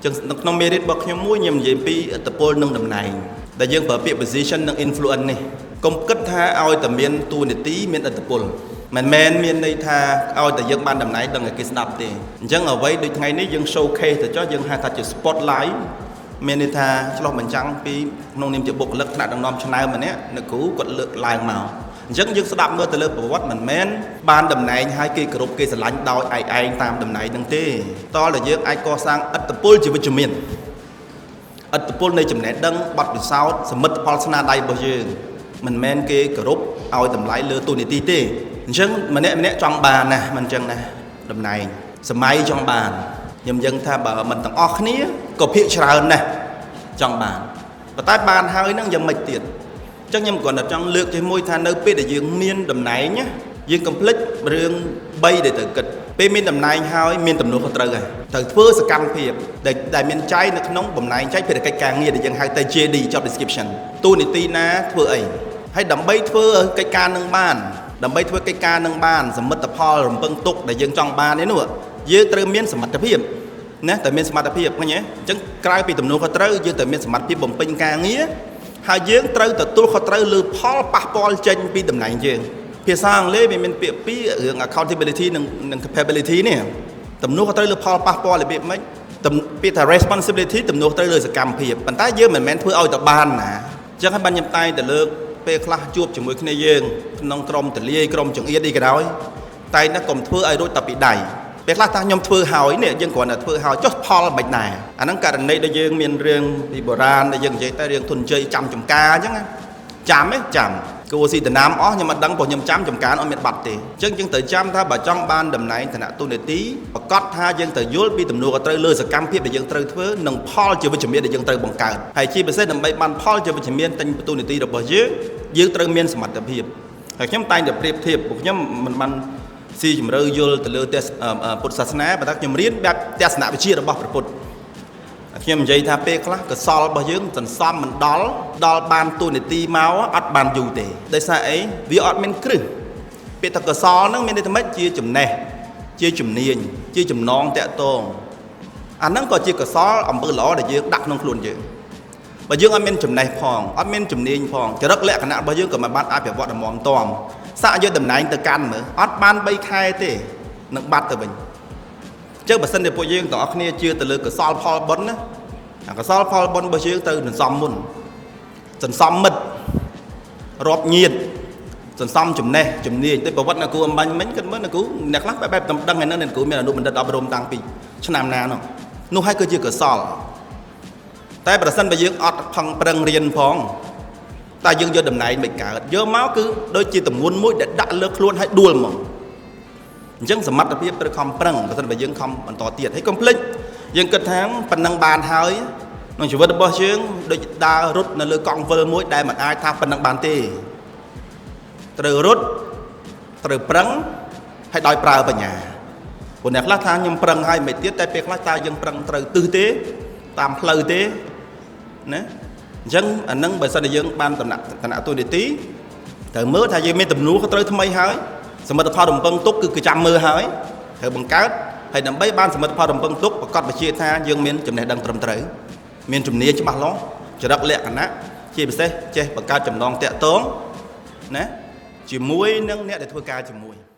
ចឹងនៅក្នុងមេរៀនរបស់ខ្ញុំមួយខ្ញុំនិយាយពីឥទ្ធិពលនិងតំណែងដែលយើងប្រើពាក្យ position និង influence នេះកុំគិតថាឲ្យតែមានតួនាទីមានឥទ្ធិពលមិនមែនមានន័យថាឲ្យតែយើងបានតំណែងដឹងតែគេស្ដាប់ទេអញ្ចឹងអ្វីដូចថ្ងៃនេះយើង showcase ទៅចុះយើងហៅថាជា spotlight មានន័យថាឆ្លុះបញ្ចាំងពីក្នុងនាមជាបុគ្គលិកថ្នាក់ដឹកនាំឆ្នើមម្នាក់អ្នកគ្រូគាត់លើកឡើងមកអញ្ចឹងយើងស្ដាប់មើលទៅលើប្រវត្តិមិនមែនបានតំណែងហើយគេគោរពគេស្រឡាញ់ដោយឯកឯងតាមតំណែងហ្នឹងទេតើយើងអាចកសាងឥទ្ធិពលជាវិជ្ជមានឥទ្ធិពលនៃចំណេះដឹងបទពិសោធន៍សមិទ្ធផលស្នាដៃរបស់យើងមិនមែនគេគោរពឲ្យតម្លៃលើតួនាទីទេអញ្ចឹងម្នាក់ម្នាក់ចង់បានណាមិនអញ្ចឹងណាតំណែងសម័យចង់បានខ្ញុំយឹងថាបើមិនទាំងអស់គ្នាក៏ភាកច្រើនណាស់ចង់បានប៉ុន្តែបានហើយហ្នឹងយ៉ាងម៉េចទៀតអញ្ចឹងខ្ញុំគ្រាន់តែចង់លើកជាមួយថានៅពេលដែលយើងមានតំណែងណាយើងកុំភ្លេចរឿង3ដែលត្រូវគិតពេលមានតំណែងហើយមានទំនួលខុសត្រូវហើយត្រូវធ្វើសកម្មភាពដែលមានចែងនៅក្នុងបំណែងចែកភារកិច្ចការងារដែលយើងហៅទៅ JD job description តួនាទីណាធ្វើអីហើយដើម្បីធ្វើកិច្ចការនឹងបានដើម្បីធ្វើកិច្ចការនឹងបានសមិទ្ធផលរំពឹងទុកដែលយើងចង់បាននេះនោះយើងត្រូវមានសមត្ថភាពណាតែមានសមត្ថភាពឃើញទេអញ្ចឹងក្រៅពីទំនួលខុសត្រូវយើងត្រូវមានសមត្ថភាពបំពេញការងារហើយយើងត្រូវទទួលខុសត្រូវលើផលប៉ះពាល់ចេញពីតំណែងយើងភាសាអង់គ្លេសវាមានពាក្យពីររឿង accountability និង capability នេះទំនួលខុសត្រូវលើផលប៉ះពាល់របៀបម៉េចពាក្យថា responsibility ទំនួលត្រូវលើសកម្មភាពប៉ុន្តែយើងមិនមែនធ្វើឲ្យតែបានណាអញ្ចឹងហើយបានខ្ញុំតែងតែលើកពេលខ្លះជួបជាមួយគ្នាយើងក្នុងក្រុមតលាយក្រុមចង្អៀតអីក៏ដោយតែណាកុំធ្វើឲ្យរួចតែពីដៃពេលខ្លះថាខ្ញុំធ្វើហើយនេះយើងគ្រាន់តែធ្វើហើយចុះផលមិនដែរអាហ្នឹងករណីដែលយើងមានរឿងពីបុរាណដែលយើងនិយាយតែរឿងធនជ័យចាំចំការអញ្ចឹងណាចាំទេចាំគួរស៊ីតំណាមអស់ខ្ញុំអត់ដឹងព្រោះខ្ញុំចាំចំការអត់មានបាត់ទេអញ្ចឹងយើងត្រូវចាំថាបើចង់បានតំណែងឋានៈទូនាទីប្រកាសថាយើងត្រូវយល់ពីទំនួលខុសត្រូវលើសកម្មភាពដែលយើងត្រូវធ្វើនិងផលជាវិជ្ជមានដែលយើងត្រូវបង្កើតហើយជាពិសេសដើម្បីបានផលជាវិជ្ជមានទិញទូនាទីរបស់យើងយើងត្រូវមានសមត្ថភាពហើយខ្ញុំតែងតែប្រៀបធៀបពួកខ្ញុំមិនបានស៊ីជម្រៅយល់ទៅលើពុទ្ធសាសនាប៉ុន្តែខ្ញុំរៀនបែបទស្សនវិជ្ជារបស់ព្រះពុទ្ធខ្ញុំនិយាយថាពេលខ្លះកសលរបស់យើងសន្សំមិនដល់ដល់បានទូនាទីមកអត់បានយូរទេដោយសារអីវាអត់មានគ្រឹះពាក្យថាកសលហ្នឹងមានន័យថាម៉េចជាចំណេះជាជំនាញជាចំណងតាក់ទងអាហ្នឹងក៏ជាកសលអំពើល្អដែលយើងដាក់ក្នុងខ្លួនយើងបើយើងអត់មានចំណេះផងអត់មានជំនាញផងចរិតលក្ខណៈរបស់យើងក៏មិនបានអភិវឌ្ឍដល់មមតំសាក់យកតំណែងទៅកាន់មើលអត់បាន3ខែទេនឹងបាត់ទៅវិញចឹងបើសិនជាពួកយើងទាំងអស់គ្នាជឿទៅលើកសលផលបុណ្យណាអាកសលផលបុណ្យរបស់យើងត្រូវសន្សំមុនសន្សំមិត្តរាប់ញាតសន្សំចំណេះជំនាញទៅប្រវត្តិអ្នកគ្រូអំបញ្ញមិញគិតមើលអ្នកគ្រូអ្នកខ្លះបែបដឹងហ្នឹងអ្នកគ្រូមានអនុបណ្ឌិតអប់រំតាំងពីឆ្នាំណានោះនោះហើយគឺជាកសលតែប្រសិនបើយើងអត់ផឹងប្រឹងរៀនផងតែយើងយកតំណែងមិនកើតយកមកគឺដូចជាទម្ងន់មួយដែលដាក់លើខ្លួនឲ្យដួលមកអញ្ចឹងសមត្ថភាពត្រូវខំប្រឹងបើសិនបើយើងខំបន្តទៀតហើយកុំភ្លេចយើងគិតថាប៉ុណ្ណឹងបានហើយក្នុងជីវិតរបស់យើងដូចដើររត់នៅលើកង់វិលមួយដែលមិនអាចថាប៉ុណ្ណឹងបានទេត្រូវរត់ត្រូវប្រឹងហើយដោយប្រើបញ្ញាព្រោះអ្នកខ្លះថាខ្ញុំប្រឹងហើយមិនទៀតតែពេលខ្លះតើយើងប្រឹងត្រូវទិសទេតាមផ្លូវទេណាអញ្ចឹងអានឹងបើសិនជាយើងបានតំណាក់តំណាក់ទូនីតិត្រូវមើលថាយើងមានទំនួលក៏ត្រូវថ្មីហើយសមិទ្ធផលរំពឹងទុកគឺគេចាំមើលហើយត្រូវបង្កើតហើយដើម្បីបានសមិទ្ធផលរំពឹងទុកប្រកាសបញ្ជាថាយើងមានចំណេះដឹងត្រឹមត្រូវមានជំនាញច្បាស់លាស់ចរិតលក្ខណៈជាពិសេសចេះបង្កើតចំណងតាក់ទងណាជាមួយនឹងអ្នកដែលធ្វើការជាមួយ។